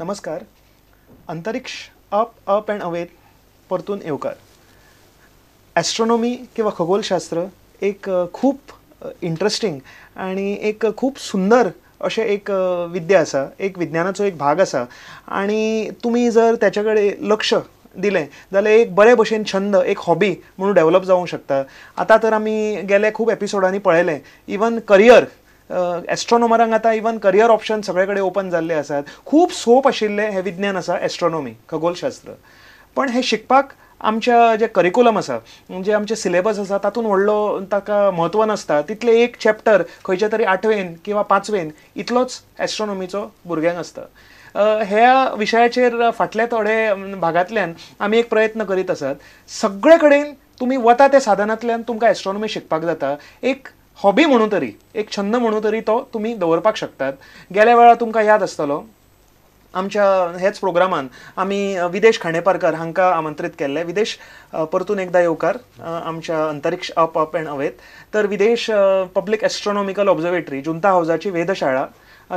नमस्कार. अंतरिक्ष up up and अवेत परतून येवकार. ॲस्ट्रॉनॉमी किंवा खगोलशास्त्र एक खूप इंट्रस्टिंग आणि एक खूप सुंदर अशें एक विद्या आसा, एक विज्ञानाचो एक भाग आसा आनी तुमी जर ताचे कडेन लक्ष दिलें जाल्यार एक बरे भशेन छंद, एक हॉबी म्हणून डेवलप जावंक शकता. आतां तर आमी गेले खूब एपिसोडांनी पळयलें, इवन करियर एस्ट्रॉनॉमरांक आतां इवन करियर ऑप्शन सगळे कडेन ओपन जाल्ले आसात. खूब सोप आशिल्लें हें विज्ञान आसा एस्ट्रॉनॉमी, खगोलशास्त्र. पण हें शिकपाक आमच्या जे करिकुलम आसा, जे आमचे सिलेबस आसा तातूंत व्हडलो ताका म्हत्व नासता. तितलें एक चॅप्टर खंयच्या तरी आठवेन किंवा पांचवेन इतलोच एस्ट्रॉनॉमीचो भुरग्यांक आसता. ह्या विशयाचेर फाटल्या थोडे भागांतल्यान आमी एक प्रयत्न करीत आसात. सगळे कडेन तुमी वता त्या साधनांतल्यान तुमकां एस्ट्रॉनॉमी शिकपाक जाता. एक हॉबी म्हणून तरी, एक छंद म्हणून तरी तो तुमी दवरपाक शकतात. गेल्या वेळार तुमकां याद आसतलो, आमच्या हेच प्रोग्रामान आमी विदेश खांडेपारकर हांकां आमंत्रीत केल्ले. विदेश, परतून एकदां येवकार आमच्या अंतरिक्ष अप अप अँड अवेत. तर विदेश पब्लीक एस्ट्रॉनॉमिकल ऑब्जर्वेटरी जुंता हावजाची वेधशाळा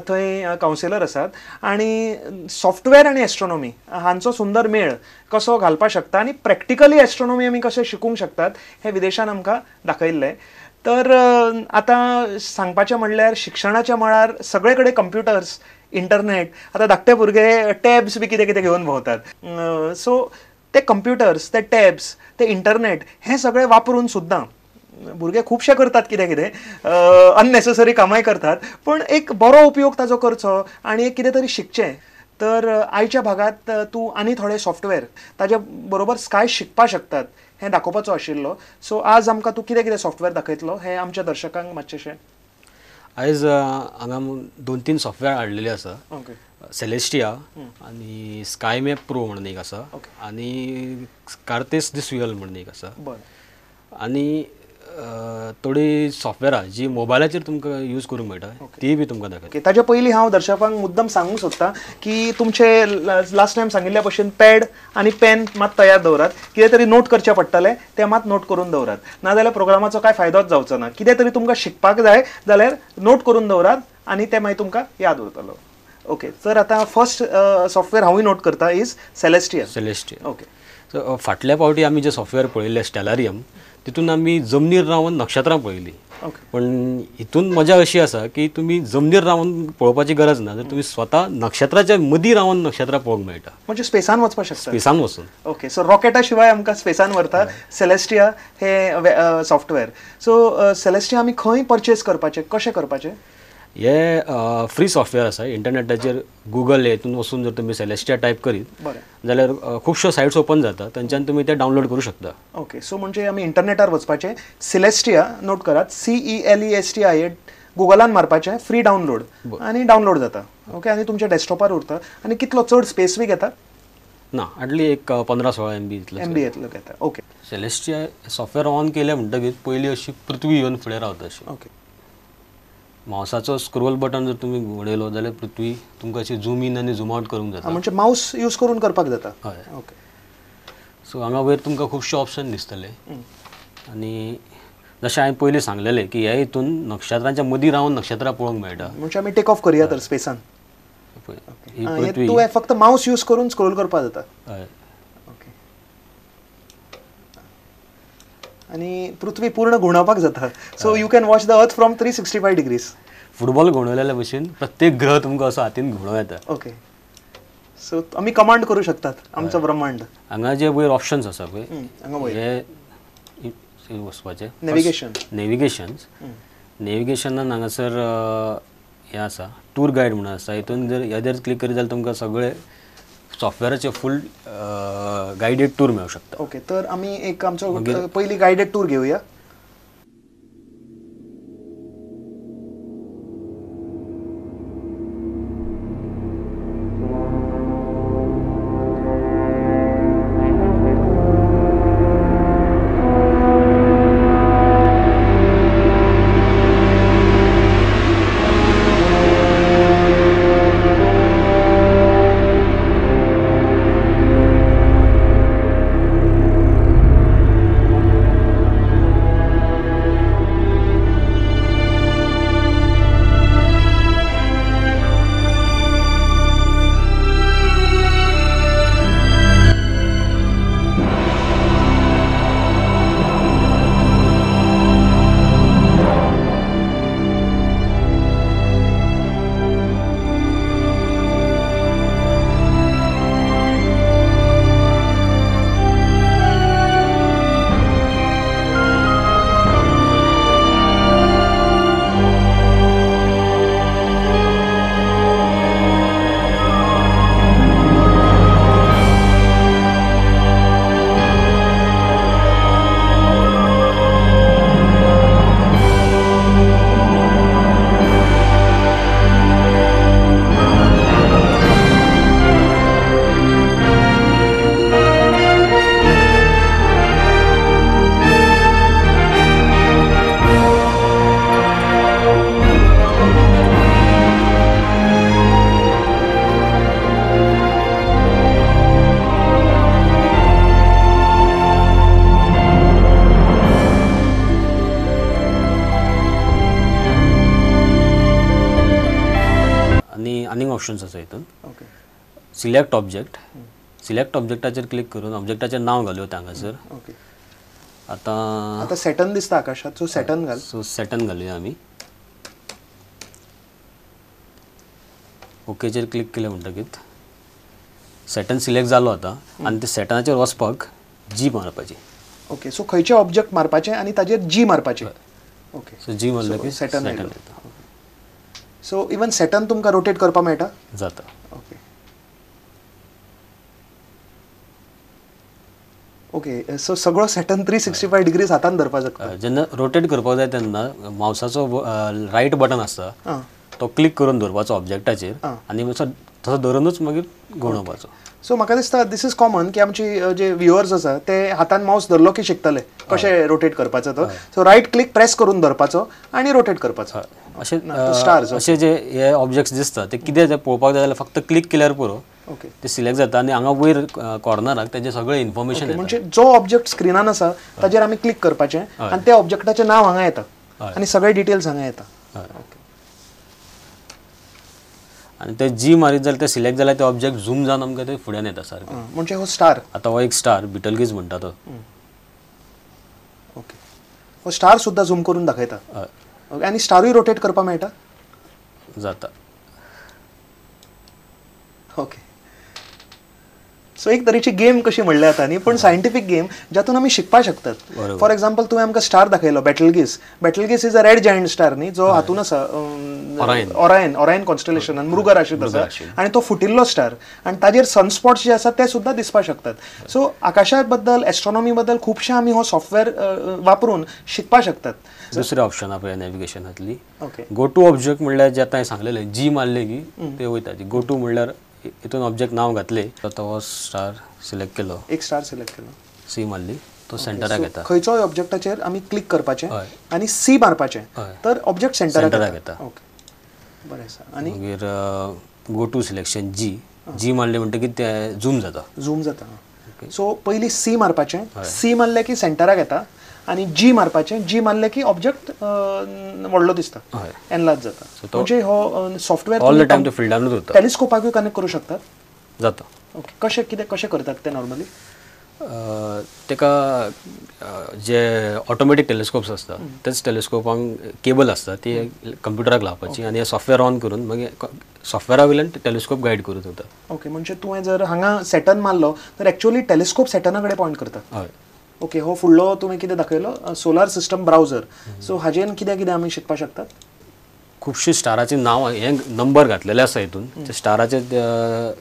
थंय कावन्सिलर आसात आनी सॉफ्टवेअर आनी एस्ट्रॉनॉमी हांचो सुंदर मेळ कसो घालपाक शकता आनी प्रॅक्टिकली एस्ट्रॉनॉमी आमी कशें शिकूंक शकतात हें विदेशान आमकां दाखयल्लें. तर आतां सांगपाचें म्हणल्यार शिक्षणाच्या मळार सगळे कडेन कंप्युटर्स, इंटरनेट, आतां धाकटे भुरगे टॅब्स बी कितें कितें घेवन भोंवतात. सो ते कंप्युटर्स, ते टॅब्स, ते इंटरनेट हें सगळें वापरून सुद्दां भुरगे खुबशे करतात कितें कितें अननेसेसरी कामांय करतात, पूण एक बरो उपयोग ताजो करचो आनी एक कितें तरी शिकचें. तर आयच्या भागांत तूं आनी थोडे सॉफ्टवेअर ताजे बरोबर स्काय शिकपाक शकतात हें दाखोवपाचो आशिल्लो. सो आज आमकां तूं कितें कितें सॉफ्टवेअर दाखयतलो हें आमच्या दर्शकांक मातशें. आयज हांगा 2-3 सॉफ्टवेअर हाडलेले आसा. ओके. सेलेस्टिया आनी स्काय मॅप प्रो म्हणून एक आसा आनी कार्तेस दी स्वियल म्हणून एक आसा. बरें. आनी थोडी सॉफ्टवेअरां जी मोबायलाचेर तुमकां यूज करूंक मेळटा ती बी तुमकां दाखयता. ताजे पयलीं हांव दर्शकांक मुद्दम सांगूंक सोदता की तुमचे लास्ट टायम सांगिल्ल्या भशेन पॅड आनी पेन मात तयार दवरात. कितें तरी नोट करचें पडटलें तें मात नोट करून दवरात, नाजाल्यार प्रोग्रामाचो कांय फायदोच जावचो ना. कितें तरी तुमकां शिकपाक जाय जाल्यार नोट करून दवरात आनी तें मागीर तुमकां याद उरतलो. ओके, तर आतां फर्स्ट सॉफ्टवेअर हांवूय नोट करता is Celestia. Celestia. Okay. So फाटल्या फावटी आमी जे सॉफ्टवेअर पळयल्लें स्टेलारियम, तितून आमी जमनीर रावन नक्षत्रां पळयलीं. पण हितून मजा अशी आसा की तुमी जमनीर रावन पळोवपाची गरज ना, जर तुमी स्वता नक्षत्राच्या मदीं रावन नक्षत्रां पळोवंक मेळटा. म्हणजे स्पेसान वचपाक शकता. स्पेसान वचून. ओके. सो रॉकेटा शिवाय आमकां स्पेसान व्हरता सेलेस्टिया हे सॉफ्टवेअर. सो सेलेस्टिया आमी खंय परचेज करपाचें, कशें करपाचें? हे फ्री सॉफ्टवेअर आसा. इंटरनेटाचेर गुगल हेतून वचून जर तुमी सेलेस्टिया टायप करीत जाल्यार खुबश्यो सायट्स ओपन जाता, थंयच्यान तुमी ते डावनलोड करूं शकता. ओके. सो म्हणजे आमी इंटरनेटार वचपाचें, सेलेस्टिया नोट करात, CELESTIA गुगलान मारपाचें, फ्री डावनलोड आनी डावनलोड जाता. ओके. आनी तुमच्या डेस्कटॉपार उरता. आनी कितलो चड स्पेस बी घेता ना, हाडली एक 15-16 MB इतलो MB इतलो घेता. ओके. सेलेस्टिया सॉफ्टवेअर ऑन केलें म्हणटकीच पयलीं अशी पृथ्वी येवन फुडें रावता अशी. ओके. मावसाचो स्क्रोल बटन जर तुमी घुंवडयलो जाल्यार पृथ्वी तुमकां अशी झूम इन आनी झूम आवट करूंक जाता. म्हणजे मावस यूज करून करपाक जाता. हय. ओके. सो हांगा वयर तुमकां खुबशे ऑप्शन दिसतले आनी जशें हांवें पयलीं सांगलेलें की ह्या हितून नक्षत्रांच्या मदीं रावन नक्षत्रां पळोवंक मेळटा. म्हणजे आमी टेक ऑफ करुया तर स्पेसान. पृथ्वी तुवें फक्त मावस यूज करून स्क्रोल करपाक जाता. हय. ओके. आनी पृथ्वी पूर्ण घुंवडावपाक जाता. So you can watch the earth from 365 degrees. Football घुंवडयलेल्या भशेन प्रत्येक ग्रह तुमकां असो हातीन घुंवडो येता. ओके. सो आमी कमांड करूं शकतात आमचो ब्रह्मांड. हांगा जे वयर ऑप्शन्स आसा पळय, हांगा वयर हे वचपाचें नेविगेशन. नेविगेशन्स, नेविगेशनान हांगासर हें आसा टूर गायड म्हणून आसा. हितून जर हेजेर क्लिक करीत जाल्यार तुमकां सगळे सॉफ्टवेअराचे फूल गायडेड टूर मेळूंक शकता. ओके. तर आमी एक आमचो पयलीं गायडेड टूर घेवया. ऑप्शन्स आसा हितून. ओके. सिलेक्ट ऑब्जेक्ट, सिलेक्ट ऑब्जेक्टाचेर क्लिक करून ऑब्जेक्टाचें नांव घालूं हांगासर. ओके. आतां आतां सॅटर्न दिसता आकाशात, सो सॅटर्न घाल. सो सॅटर्न घालुया आमी. ओकेचेर क्लिक केलें म्हणटकीत सॅटर्न सिलेक्ट जालो आतां आनी ते सॅटर्नाचेर वचपाक जी मारपाची. ओके. सो खंयचे ऑब्जेक्ट मारपाचें आनी ताजेर जी मारपाचें. ओके. सो जी मारलें की सॅटर्न येता. सो इवन सॅटर्न तुमकां रोटेट करपाक मेळटा? जाता. ओके. ओके. सो सगळो सॅटर्न 365 डिग्रीज हातान धरपाक शकता. जेन्ना रोटेट करपाक जाय तेन्ना मावसाचो रायट बटन आसता तो क्लिक करून दवरपाचो ऑब्जेक्टाचेर आनी तसो धरूनच मागीर घुंवडावपाचो. सो म्हाका दिसता this is common की आमची जे व्युअर्स आसा ते हातान मावस धरलो की शिकतले कशें रोटेट करपाचो तो. सो रायट क्लिक प्रेस करून धरपाचो आनी रोटेट करपाचो. अशें स्टार्स अशे जे हे ऑब्जेक्ट्स दिसता ते कितें ते पळोवपाक जाय जाल्यार फक्त क्लिक केल्यार पुरो. ओके. ते सिलेक्ट जाता आनी हांगा वयर कॉर्नराक तेजें सगळें इन्फॉर्मेशन. म्हणजे जो ऑब्जेक्ट स्क्रिनान आसा ताजेर आमी क्लिक करपाचें आनी त्या ऑब्जेक्टाचें नांव हांगा येता आनी सगळे डिटेल्स हांगा येता. ओके. आनी ते जी मारीत जाल्यार ते सिलेक्ट जाल्यार ते ऑब्जेक्ट झूम जावन आमकां ते फुड्यान येता सारकें. म्हणजे हो स्टार आतां हो एक स्टार बिटलगीज म्हणटा तो. ओके. हो स्टार सुद्दां झूम करून दाखयता. ओके. आनी स्टारूय रोटेट करपाक मेळटा? जाता. ओके. सो एक तरेची गेम कशी म्हणल्यार जाता न्ही, पूण सायंटिफीक गेम जातून आमी शिकपाक शकतात. फॉर एक्झाम्पल तुवें आमकां स्टार दाखयलो Betelgeuse. Betelgeuse is a red giant star न्ही, जो हातून आसा ओरायन, ओरायन कॉन्स्टलेशनान मृग राशींत आसा आनी तो फुटिल्लो स्टार आनी ताजेर सनस्पॉट्स जे आसा ते सुद्दां दिसपाक शकतात. सो आकाशा बद्दल, एस्ट्रॉनॉमी बद्दल खुबशे आमी हो सॉफ्टवेअर वापरून शिकपाक शकतात. दुसरें ऑप्शन पळय नॅविगेशनांतली. ओके. गो टू ऑब्जेक्ट म्हणल्यार जे आतां हांवें सांगलेलें जी मारलें की ते वयता. गो टू म्हणल्यार हितून ऑब्जेक्ट नांव घातलें, तो हो स्टार सिलेक्ट केलो, एक स्टार सिलेक्ट केलो, सी मारली, तो सेंटराक येता. खंयचोय ऑब्जेक्टाचेर आमी क्लिक करपाचें आनी सी मारपाचें तर ऑब्जेक्ट सेंटराक येता. ओके. बरें आसा. आनी मागीर गो टू सिलेक्शन जी, जी मारलें म्हणटकीर ते झूम जाता. झूम जाता. सो पयलीं सी मारपाचें, सी मारलें की सेंटराक येता आनी जी मारपाचें, जी मारलें की ऑब्जेक्ट व्हडलो दिसता, एनलार्ज जाता. म्हणजे हो सॉफ्टवेअर ऑल the time तो फिल्डानूच उरता. टेलिस्कोपाकूय कनेक्ट करूं शकतात? जाता. ओके. कशें कितें कशें करतात ते नॉर्मली? ताका जे ऑटोमॅटीक टेलिस्कोप्स आसता तेच टेलिस्कोपांक केबल आसता ती कंप्युटराक लावपाची आनी सॉफ्टवेअर ऑन करून मागीर सॉफ्टवेअरा वयल्यान टेलिस्कोप गायड करूं जाता. ओके. म्हणजे तुवें जर हांगा सॅटर्न मारलो तर एक्चुअली टेलिस्कोप सॅटर्ना कडेन पॉयंट करता. हय. ओके. हो फुडलो तुवें कितें दाखयलो सोलार सिस्टम ब्रावजर. सो हाजेन कितें कितें आमी शिकपाक शकतात? खुबशीं स्टाराचीं नांवां हे नंबर घातलेले आसा हितून. ते स्टाराचे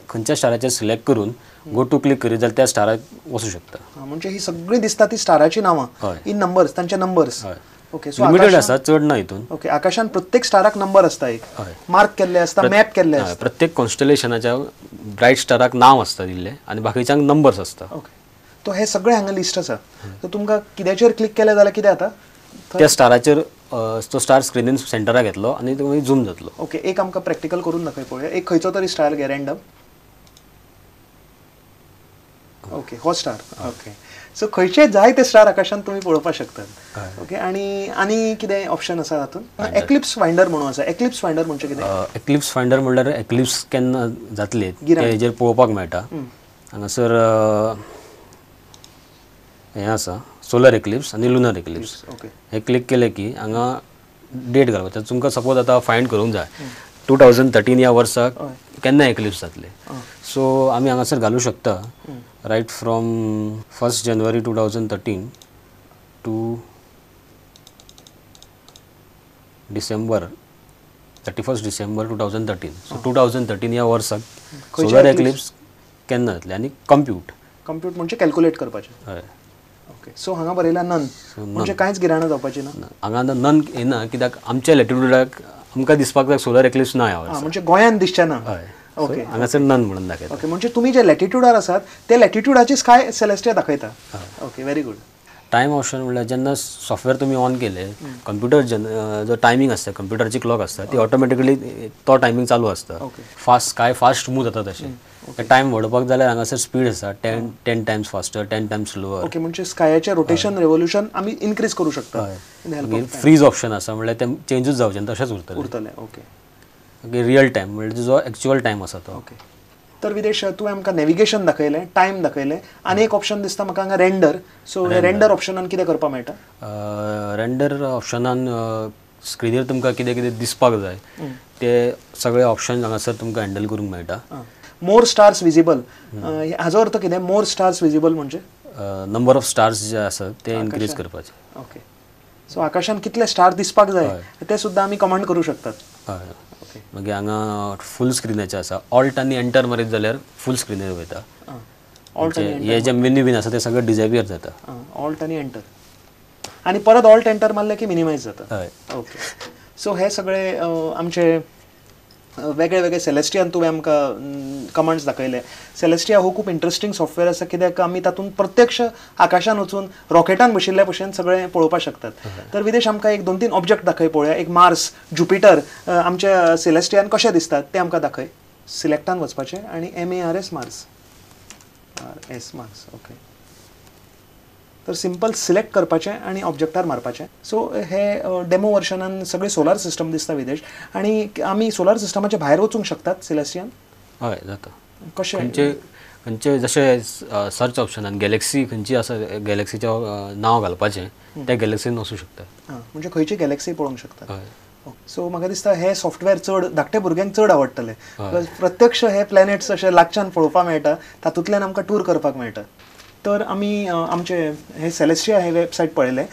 खंयच्या स्टाराचेर सिलेक्ट करून गो टू क्लिक करीत जाल्यार त्या स्टाराक वचूं शकता. म्हणजे ही सगळीं दिसता ती स्टाराचीं नांवां इन नंबर्स, तांचे नंबर्स. ओके. सो लिमिटेड आसा, चड ना हितून. ओके. आकाशान प्रत्येक स्टाराक नंबर आसता, एक मार्क केल्ले आसता, मॅप केल्ले आसता. प्रत्येक कॉन्स्टलेशनाच्या ब्रायट स्टाराक नांव आसता दिल्लें आनी बाकीच्यांक नंबर्स आसता. ओके. तो हे सगळे हांगा लिस्ट आसा. सो तुमकां कित्याचेर क्लिक केलें जाल्यार कितें जाता? त्या स्टाराचेर तो स्टार स्क्रिनीन सेंटराक येतलो आनी तो मागीर झूम जातलो. ओके. एक आमकां प्रॅक्टिकल करून दाखय पळोवया. एक खंयचो तरी स्टार घे रँडम. ओके. हो स्टार. ओके. सो खंयचे जाय ते स्टार आकाशान तुमी पळोवपाक शकतात. ओके. आनी आनी कितें ऑप्शन आसा तातूंत? एक्लिप्स फायंडर म्हणून आसा. एक्लिप्स फायंडर म्हणजे कितें? एक्लिप्स फायंडर म्हणल्यार एक्लिप्स केन्ना जातले ते हेजेर पळोवपाक मेळटा. हांगासर हें आसा सोलर एक्लिप्स आनी लुनर एक्लिप्स. ओके. हे क्लिक केलें की हांगा डेट घालपाचें. तुमकां सपोज आतां फायंड करूंक जाय 2013 ह्या वर्साक केन्ना एक्लिप्स जातले, सो आमी हांगासर घालूं शकता right from 1 January 2013 to December 31 December 2013. So 2013 ह्या वर्साक सोलर एक्लिप्स केन्ना जातले आनी कंप्यूट. कंप्यूट म्हणजे कॅल्क्युलेट करपाचें. हय. ओके. सो हांगा बरयला नन, म्हणजे कांयच गिराणां जावपाची ना. हांगा नन येना कित्याक आमच्या लॅटिट्यूडाक आमकां दिसपाक जाय सोलर एक्लिप्स ना ह्या वर्सा. म्हणजे गोंयांत दिसचें ना. हय. ओके. हांगासर नन म्हणून दाखयता. ओके. म्हणजे तुमी जे लॅटिट्यूडार आसात ते लॅटिट्यूडाची स्काय सेलेस्टिया दाखयता. Okay. Very good. Time option म्हणल्यार जेन्ना सॉफ्टवेअर तुमी ऑन केलें कंप्युटर जो टायमींग आसता, कंप्युटरची क्लॉक आसता ती ऑटोमॅटिकली तो टायमींग चालू आसता. फास्ट काय फास्ट मूव जाता तशें. टायम वाडोवपाक जाल्यार हांगासर स्पीड आसा 10 times faster, 10 times slower. Okay. म्हणजे स्कायाचें रोटेशन रेवोल्युशन आमी इनक्रीज करूं शकता. फ्रीज ऑप्शन आसा म्हणल्यार तें चेंजूच जावचें ना, तशेंच उरतलें. उरतलें. ओके. रियल टायम म्हणजे जो एक्चुअल टायम आसा तो. ओके, तर विदेश तुवें आमकां नॅविगेशन दाखयलें, टायम दाखयलें, आनी एक ऑप्शन दिसता म्हाका हांगा रेंडर. सो रेंडर ऑप्शनान कितें करपाक मेळटा? रेंडर ऑप्शनान स्क्रिनीर तुमकां कितें कितें दिसपाक जाय ते सगळे ऑप्शन हांगासर तुमकां हँडल करूंक मेळटा. मोर स्टार्स विजिबल हाजो अर्थ कितें? मोर स्टार्स विजिबल म्हणजे नंबर ऑफ स्टार्स जे आसात ते इनक्रीज करपाचे. ओके, सो आकाशान कितले स्टार दिसपाक जाय ते सुद्दां आमी कमांड करूं शकतात. हय. मागीर हांगा फूल स्क्रिनाचें आसा, ऑल्ट आनी एंटर मारीत जाल्यार फूल स्क्रिनार वयता. हे जे मेन्यू बीन आसा ते सगळे डिजॅपियर जाता. ऑल्ट आनी एंटर, आनी परत ऑल्ट एंटर मारले की मिनिमायज जाता. हय. ओके, सो हे सगळे आमचे वेगळे वेगळे सेलेस्टियान तुवें आमकां कमांड्स दाखयले. सेलेस्टिया हो खूब इंट्रस्टींग सॉफ्टवेअर आसा, कित्याक आमी तातूंत प्रत्यक्ष आकाशान वचून रॉकेटान बशिल्ल्या भशेन सगळें पळोवपाक शकतात. तर विदेश आमकां एक 2-3 ऑब्जेक्ट दाखय पळोवया. एक मार्स, ज्युपिटर आमच्या सेलेस्टियान कशें दिसतात ते आमकां दाखय. सिलेक्टान वचपाचें आनी MARS Mars, RS Mars. Okay, तर सिंपल सिलेक्ट करपाचें आनी ऑब्जेक्टार मारपाचें. सो हे डेमो वर्शनान सगळे सोलार सिस्टम दिसता विदेश, आनी आमी सोलार सिस्टमाच्या भायर वचूंक शकतात सेलेस्टियान? हय जाता. कशें? खंयचे जशें सर्च ऑप्शनान गॅलेक्सी खंयची आसा, गॅलेक्सीचें नांव घालपाचें, त्या गॅलेक्सीन वचूंक शकता. म्हणजे खंयची गॅलेक्सी पळोवंक शकता. हय. सो म्हाका दिसता हे सॉफ्टवेअर चड धाकटे भुरग्यांक चड आवडटलें, प्रत्यक्ष हे प्लॅनेट्स अशे लागच्यान पळोवपाक मेळटा, तातूंतल्यान आमकां टूर करपाक मेळटा. तर आमी आमचे हे सेलेस्टिया हे वेबसायट पळयलें,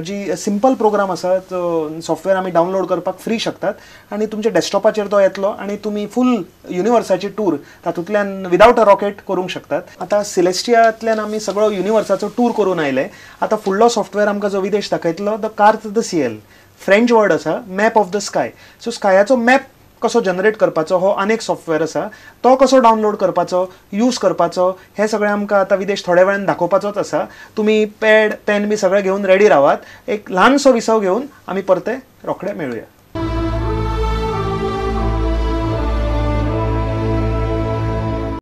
जी सिंपल प्रोग्राम आसा, तो सॉफ्टवेअर आमी डावनलोड करपाक फ्री शकतात आनी तुमच्या डेस्कटॉपाचेर तो येतलो आनी तुमी फूल युनिवर्साची टूर तातूंतल्यान विदावट अ रॉकेट करूंक शकतात. आतां सेलेस्टियांतल्यान आमी सगळो युनिवर्साचो टूर करून आयले. आतां फुडलो सॉफ्टवेअर आमकां जो विदेश दाखयतलो the carte the ciel, French word आसा, map of the sky. So स्कायाचो map कसो जनरेट करपाचो हो अनेक सॉफ्टवेअर आसा, तो कसो डावनलोड करपाचो, यूज करपाचो, हें सगळें आमकां आतां विदेश थोड्या वेळान दाखोवपाचोच आसा. तुमी पॅड पेन बी सगळें घेवन रेडी रावात, एक ल्हानसो विसव घेवन आमी परते रोखडे मेळुया.